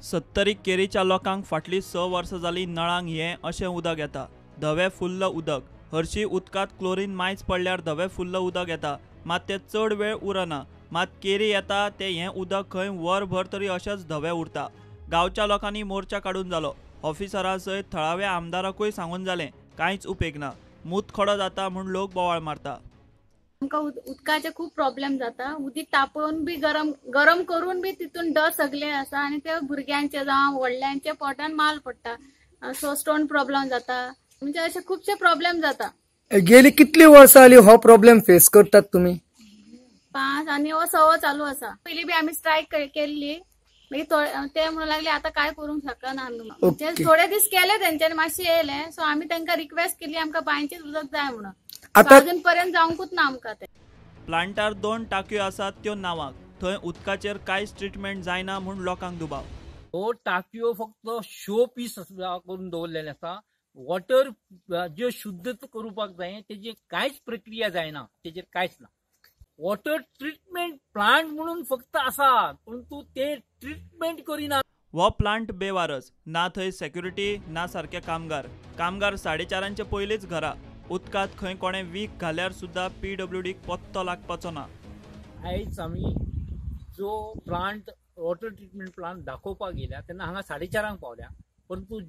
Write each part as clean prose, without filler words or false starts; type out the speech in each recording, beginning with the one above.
सत्तरी केरीच्या लोकांक फाटलीं 6 वर्सां जालीं नळांक हें अशें उदक येता, धवें फुल्ल उदक. हरशीं उदकांत क्लोरीन मायज पडल्यार धवें फुल्ल उदक येता, मात तें चड वेळ उरना. मात केरी येता तें हें उदक खंय वरभर तरी अशेंच धवें उरता. गांवच्या लोकांनी मोर्चा काडून जालो, ऑफिसरा सयत थळाव्या आमदाराकूय सांगून जालें, कांयच उपेग ना. मूतखडो जाता म्हूण लोक बोवाळ मारता. आमकां उदकाचे खूब प्रॉब्लेम जाता. उदीक तापोवन बी गरम गरम करून बी तितून डस्ट सगळे आसा आनी ते भुरग्यांचे जावं व्हडल्यांचे पोटान माल पडटा. सो स्टोन प्रॉब्लेम जाता, म्हणजे अशे खुबशे प्रॉब्लेम जाता. गेली कितली वर्सां जाली हो प्रॉब्लेम फेस करतात तुमी? 5 आनी हो 6 चालू आसा. पयलीं बी आमी स्ट्रायक केल्ली, मागीर ते म्हणून लागले आतां काय करूंक शकना आमी. म्हणजे थोडे दीस केले तेंच्यांनी, मातशें येयलें. सो आमी तांकां रिक्वेस्ट केली आमकां बांयचेच उदक जाय म्हणून. अजून पर्यंत जावंकूच ना आमकां ते. प्लांटार 2 टाकयो आसात त्यो नांवाक, थंय उदकाचेर कांयच ट्रिटमेंट जायना म्हूण लोकांक दुबाव. हो टाकयो फक्त शो पीस करून दवरलेले आसा. वॉटर ज्यो शुद्ध करपाक जाय तेजी कांयच प्रक्रिया जायना, तेजेर कांयच ना. वॉटर ट्रिटमेंट प्लांट म्हणून फक्त आसा, परंतु ते ट्रिटमेंट करिना. हो प्लांट बेवारस, ना थंय सेक्युरिटी ना सारके कामगार. कामगार 4:30 पयलींच घरा. उदकांत खंय कोणें वीख घाल्यार सुद्दां पीडब्ल्यूडीक पत्तो लागपाचो ना. आयज आमी जो प्लांट वॉटर ट्रिटमेंट प्लांट दाखोवपाक गेल्या तेन्ना हांगा 4:30 पावल्या, परंतु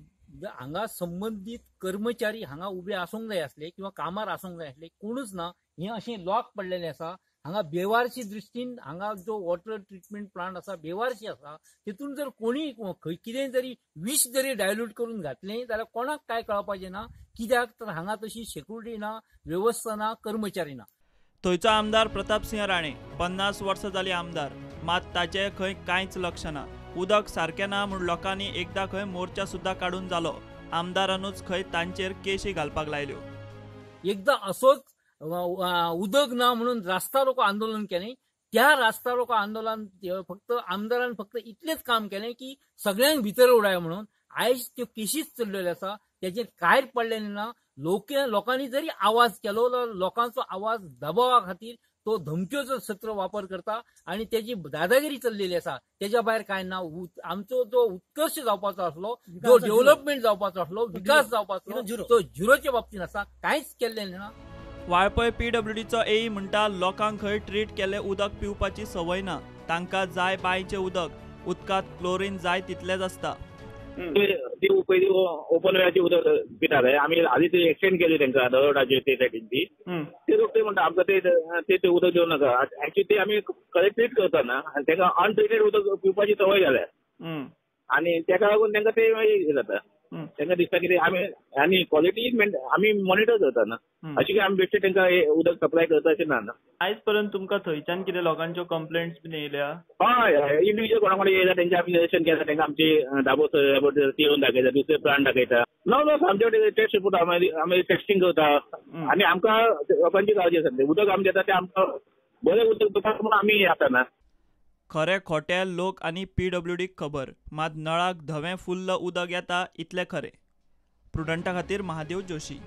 हांगा संबंदीत कर्मचारी हांगा उबे आसूंक जाय आसले किंवा कामार आसूंक जाय आसले, कोणूच ना. हें अशें लॉक पडलेलें आसा. हांगा बेवारशी दृश्टीन हांगा जो वॉटर ट्रिटमेंट प्लांट आसा बेवारशी आसा. तितून जर कोणी खंय कितें जरी विश जरी डायल्यूट करून घातलें जाल्यार कोणाक कांय कळपाचें ना. कित्याक तर हांगा तशी सेक्युरिटी ना, वेवस्था ना, कर्मचारी ना. थंयचो आमदार प्रतापसिंह राणे 50 वर्सां जाली आमदार, मात ताचें खंय कांयच लक्ष ना. उदक सारकें ना म्हूण लोकांनी एकदां खंय मोर्चा सुद्दां काडून जालो. आमदारानूच खंय तांचेर केशी घालपाक लायल्यो. एकदां असोच उदक ना म्हणून रास्ता रोको आंदोलन केलें. त्या रास्ता रोको आंदोलन फक्त आमदारान फक्त इतलेंच काम केलें की सगळ्यांक भितर उडाय म्हणून. आयज त्यो केशीच चल्लेल्यो आसा, तेजेर कांयच पडलेलें ना. लोकांनी जरी आवाज केलो, लोकांचो आवाज दबावा खातीर तो धमक्योचो सत्र वापर करता आनी तेजी दादागिरी चल्लेली आसा. तेज्या भायर कांय ना. आमचो जो उत्कर्श जावपाचो आसलो, जो डेव्हलपमेंट जावपाचो आसलो, विकास जावपाचो तो झिरोच्या बाबतीन आसा, कांयच केल्लें ना. वाळपय पीडब्ल्यूडीचो एई म्हणटा लोकांक खंय ट्रीट केल्लें उदक पिवपाची संवय ना, तांकां जाय बांयचें उदक. उदकांत क्लोरीन जाय तितलेंच आसता. ती पयलीं ओपन वेळाची उदक पिताले आमी, हालीं ती एक्सटेंड केली तांकां दरोडाची ते सायडीन ती. ते लोक ते म्हणटा आमकां ते उदक दिवं नाका. एक्चुअली ते आमी करेक्ट ट्रीट करता ना, आनी तांकां अनट्रिटेड उदक पिवपाची संवय जाल्या आनी ताका लागून तांकां ते मागीर जाता. तांकां दिसता कितें आमी आनी क्वॉलिटी आमी मॉनिटर करता ना, अशें की आमी बेश्टे तांकां उदक सप्लाय करता अशें ना. आयज पर्यंत तुमकां थंयच्यान कितें लोकांच्यो कंप्लेंट्स बीन येयल्या? हय, इंडिविज्युअल कोणा कोणा येयला तेंचे आमी निदर्शन केलां. तांकां आमची दाबोस येवन दाखयता, दुसरे प्लांट दाखयता. ना ना, आमचे कडेन टेस्ट रिपोर्ट आमी टेस्टिंग करता आनी आमकां लोकांची काळजी आसा. उदक आमी दिता तें आमकां बरें उदक दिता म्हणून आमी येता ना. खरें खोटें लोक आनी पीडब्ल्यूडीक खबर, मात नळाक धवें फुल्ल उदक येता इतलें खरें. प्रुडंटा खातीर महादेव जोशी.